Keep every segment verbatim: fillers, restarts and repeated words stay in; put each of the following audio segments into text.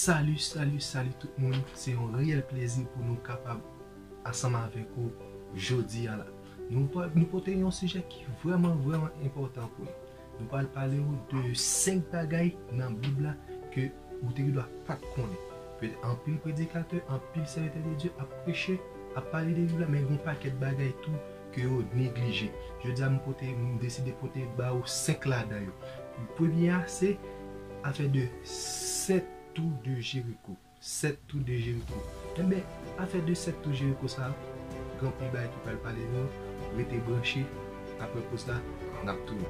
Salut, salut, salut tout moun. Se yon reyèl plezi pou nou kapab ansanm avèk ou jodi a la. Nou, nou pote yon sijè ki vrèman, vrèman enpòtan pou nou. Nou pral pale ou de senk bagay nan Bib la ke ou te gendwa pa t konnen. Petèt anpil predikatè, anpil sèvitè de Dye ap preche, ap pale de Bib la, men gen yon pakèt bagay tou ke yo neglije. Jodi a, m pote, m deside pote ba ou senk ladan yo. Premye a, se afè de sèt tou de Jeriko. Sèt tou de Jeriko. Enben, afè de sèt tou Jeriko sa a, gen anpil bagay ki pral pale nou. Rete branche, apre poz la, n ap tounen.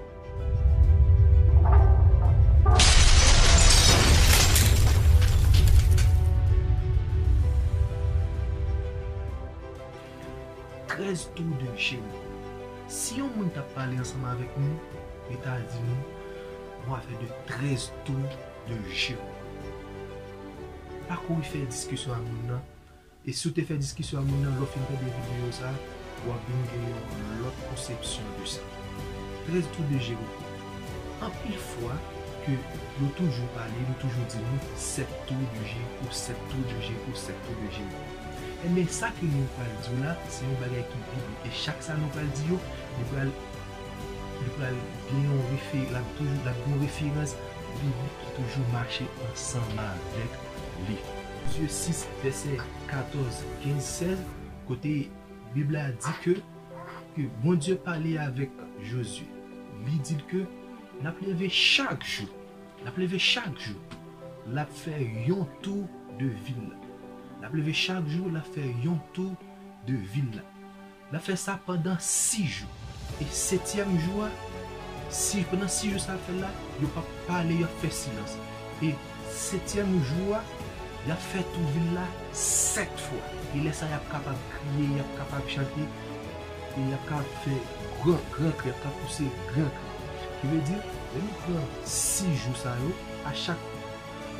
Trèz tou de Jeriko. Si yon moun t ap pale ansanm avèk nou, li ta di nou, bon, afè de trèz tou de Jeriko. Pa kouri fè diskisyon ak moun nan. E si w te fè diskisyon ak moun nan, lè w fin tande videyo sa a, w ap vin gen yon lòt konsepsyon de sa. Trèz tou de Jeriko. Anpil fwa ke yo toujou pale, yo toujou di nou, sèt tou de Jeriko, sèt tou de Jeriko, sèt tou de Jeriko. Enben, sa ke nou pral di w la, se yon bagay ki biblik. E chak sa nou pral di yo, li pral, li pral gen yon refe-, l ap toujou, l ap gen yon referans biblik ki toujou mache ansanm avèk li. Jozye sis, vèsè katòz, kenz, sèz, kote Bib la di ke, ke Bondye pale avèk Jozye. Li di l ke l ap leve chak jou. L ap leve chak jou. L ap fè yon tou de vil la. L ap leve chak jou, l ap fè yon tou de vil la. L ap fè sa pandan sis jou. E setyèm jou a, si, pandan sis jou sa l ap fè l la, yo p ap pale, y ap fè silans. E setyèm jou a, y ap fè tou vil la sèt fwa. E lè sa a, y ap kapab kriye, y ap kapab chante, e y ap kapab fè gran, gran kri, y ap kapab pouse gran kri. Ki vle di, lè nou pran sis jou sa yo, a chak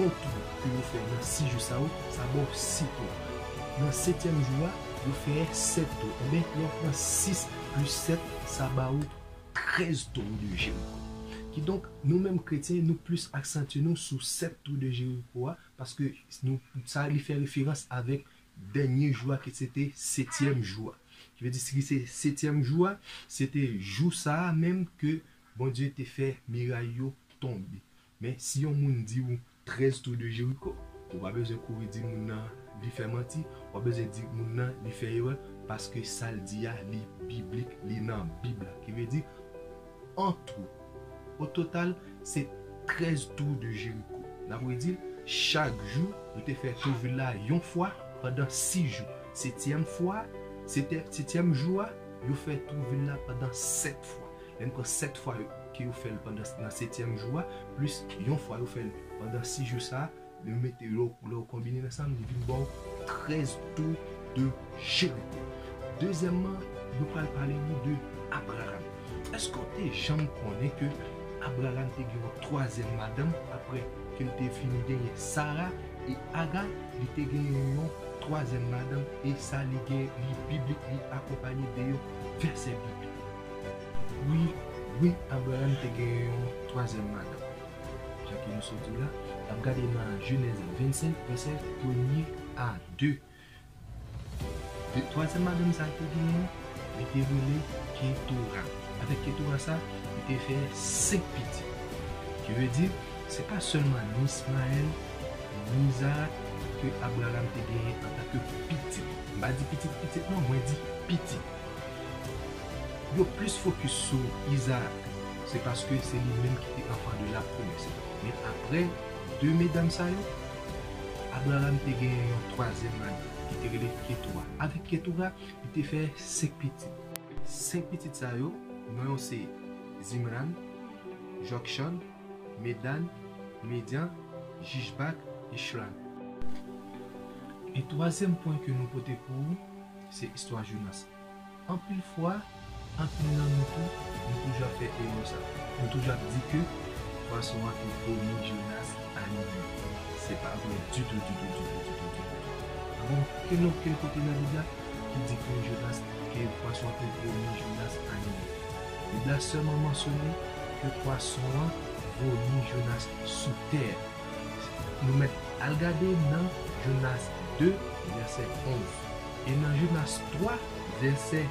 yon tou ke yo fè nan sis jou sa yo, sa ba w sis tou. Nan setyèm jou a, yo fè sèt tou. Enben, lè w pran sis plis sèt, sa ba ou trèz tou de Jeriko. Kidonk, nou menm kretyen, nou plis aksantye nou sou sèt tou de Jeriko a, paske nou, sa li fè referans avèk dènye jou a, ki se te setyèm jou a. Ki vle di, si se setyèm jou a, se te jou sa a menm ke Bondye te fè miray yo tonbe. Men si yon moun di w trèz tou de Jeriko, ou pa bezwen kouri di moun nan li fè manti, ou pa bezwen di moun nan li fè erè, paske sa l di a, li biblik, li nan Bib la. Ki vle di, an tou, o total, se trèz tou de Jeriko. N ap redi l, chak jou, yo te fè tou vil la yon fwa pandan sis jou. Setyèm fwa, sete-, setyèm jou a, yo fè tou vil la pandan sèt fwa. Lè n pran sèt fwa yo, ke yo fè l pandan, nan setyèm jou a, plis yon fwa yo fè l pandan sis jou sa a, yo mete yo, lè w konbine l ansanm, li vin ba w trèz tou de Jeriko. Dezyèmman, nou pral pale nou de Abraram. Èske w te janm konnen ke Abraram te gen yon twazyèm madanm apre ke l te fin genyen Sara e Aga, li te genyen yon twazyèm madanm e sa li gen, li biblik, li akonpaye de yon vèsè biblik. Wi, wi, Abraram te gen yon twazyèm madanm. Jan ke nou sot di w la, n ap gade nan Jenèz vennsenk, vèsè premye a de. De, twazyèm madanm sa l te genyen, li te rele Ketora. Avèk Ketora sa, li te fè senk pitit. Ki vle di, se pa sèlman ni Ismayèl, ni Izarak ke Abraram te genyen antanke pitit. M pa di pitit pitit non, mwen di pitit. Yo plis fokis sou Izarak. Se paske se li menm ki te enfant de la promesse. Men apre de medam sa yo, Abraram te genyen yon twazyèm madanm ki te rele Ketura. Avèk Ketura, li te fè senk pitit. Senk pitit sa yo, non yo se Zimran, Jokchan, Medan, Midyan, Jishbak, Ishran. E twazyèm pwen ke nou pote pou ou, se istwa Jonas. Anpil fwa, anpil nan nou tou, nou toujou ap fè erè sa. Nou toujou ap di ke pwason an te vomi Jonas a li menm. Se pa vre ditou, ditou, ditou, ditou, ditou. Pa gen okenn, okenn kote nan Bib la ki di ke Jonas, ke pwason an te vomi Jonas a li menm. Bib la sèlman mansyone ke pwason an vomi Jonas sou tè. Nou mèt al gade nan Jonas de, vèsè onz. E nan Jonas twa, vèsè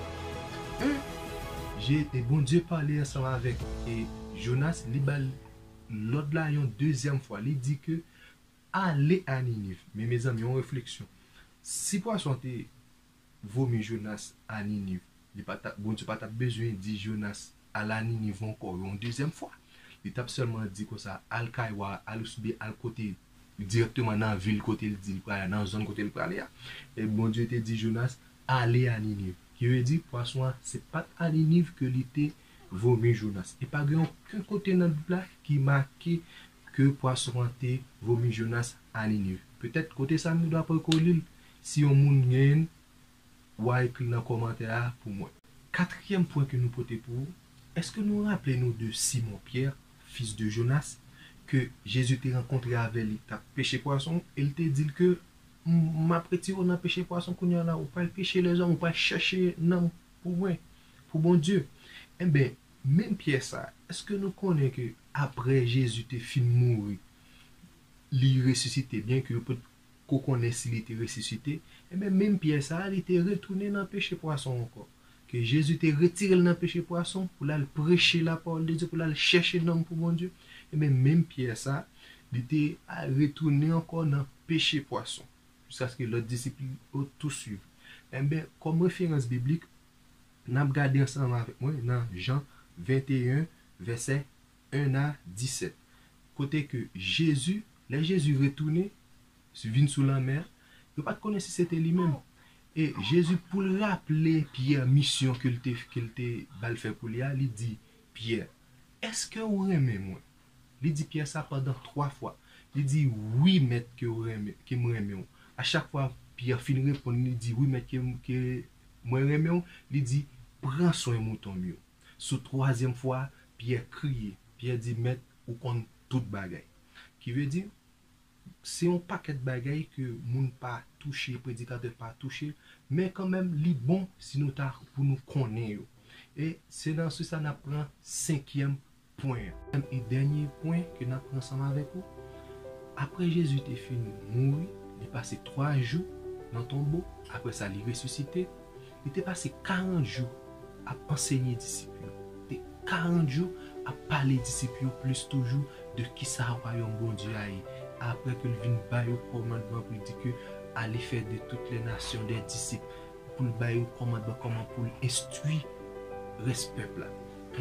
en, Je- e Bondye pale ansanm avèk e Jonas, li ba l lòd la yon dezyèm fwa. Li di ke ale a Niniv. Men mezanmi, yon refleksyon. Si pwason an te vomi Jonas a Niniv, li pa t ap, Bondye pa t ap bezwen di Jonas al a Niniv ankò yon dezyèm fwa. Li t ap sèlman di konsa, al kay wa, al ousibyen al kote, dirèkteman nan vil kote l di l prale a, nan zòn kote l prale a. E Bondye te di Jonas, ale a Niniv. Ki vle di, pwason an, se pa t a Niniv ke li te vomi Jonas. E pa gen okenn kote nan Bib la ki make ke pwason an te vomi Jonas a Niniv. Petèt kote sa nou dwe pran kou li l, si yon moun genyen l, w a ekri l nan kòmantè a pou mwen. Katriyèm pwen ke nou pote pou ou, èske nou raple nou de Simon Pyè, fis de Jonas, ke Jezi te rankontre avè li, t ap peche pwason, e l te di l ke, "M- m ap retire w nan peche pwason kounye a la, ou pral peche lèzòm, ou pral chèche nanm pou mwen, pou Bondye." Enben, menm Pyè sa, èske nou konnen ke apre Jezi te fin mouri, li resisite, byen ke yo pot ko konnen si li te resisite, enben, menm Pyè sa a, li te retounen nan peche pwason ankò. Ke Jezi te retire l nan peche pwason pou l al preche lapawòl de Dye, pou l al chèche nanm pou Bondye. Enben, menm Pyè sa a, li te a- retounen ankò nan peche pwason. Jiskaske lòt disip li yo tou swiv. Enben, kòm referans biblik, n ap gade ansanm avèk mwen nan Jan venteyen, vèsè en a disèt. Kote ke Jezi, lè Jezi retounen, vin sou lanmè a, yo pa t konnen si se te li menm. E Jezi, pou l raple Pyè misyon ke l te, ke l te ba l fè pou li a, li di, "Pyè, èske ou renmen mwen?" Li di Pyè sa pandan twa fwa. Li di, "Wi, Mèt, ke ou renmen, ke m renmen w." A chak fwa Pyè fin reponn, li di, "Wi, Mèt, ke, ke mwen renmen w," li di, "Pran swen mouton m yo." Sou twazyèm fwa, Pyè kriye. Pyè di, "Mèt, ou konn tout bagay." Ki vle di, se yon pakèt bagay ke moun pa touche, predikatè pa touche, men kanmenm, li bon si nou ta, pou nou konnen yo. E se nan sou sa n ap pran senkyèm pwen an. E dènye pwen ke n ap pran ansanm avèk ou, apre Jezi te fin mouri, li pase twa jou nan tonbo, apre sa, li resisite, li te pase karant jou ap ansenye disip yo. Te karant jou ap pale disip yo plis toujou de kisa wayòm Bondye a ye. Apre ke l vin ba yo kòmandman pou l di ke ale fè de toutes les nations des disciples, pou l ba yo kòmandman kòman pou l enstwi rès pèp la.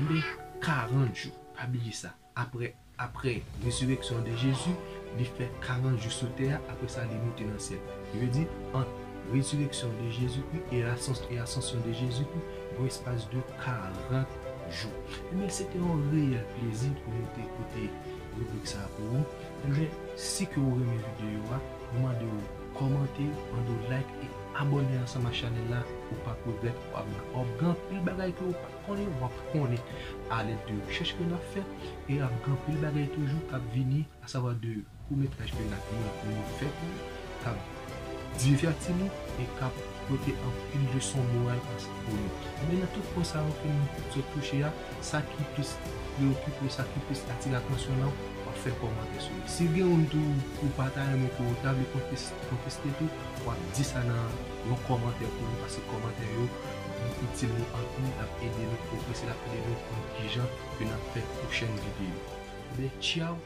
Enben, karant jou, pa bliye sa. Apre, apre rezirèksyon de Jezi, li fè karant jou sou tè a, apre sa, li moute nan syèl. Ki vle di, ant rezirèksyon de Jezikri e asans-, e asansyon de Jezikri, yon espas de karant jou. Enben, se te yon reyèl plezi pou nou te pote ribrik sa a pou ou. Enben, si ke ou renmen videyo a, nou mande w kòmante, mande w like e abòne ansanm ak chanèl la, ou p ap regrèt, w ap, w ap gen anpil bagay ke ou pa t konnen, w ap konnen alèd de rechèch ke n ap fè, e ap gen anpil bagay toujou k ap vini, asavwa de koumètraj ke n ap, nou, nou fè pou ou, k ap divèti nou e k ap pote anpil leson moral ansanm pou nou. Men nan tout pwen sa yo ke nou sot touche a, sa ki plis preyokipe w, sa ki plis atire atansyon nan, w ap fè kòmantè sou li. Si gen youn tou ou pa ta renmen ke ou ta vle kontès-, konteste tou, w ap di sa nan yon kòmantè pou nou, paske kòmantè yo itil nou anpil, l ap ede nou pwogrese, l ap ede nou konn kijan ke n ap fè pwochèn videyo. Enben, tchaw!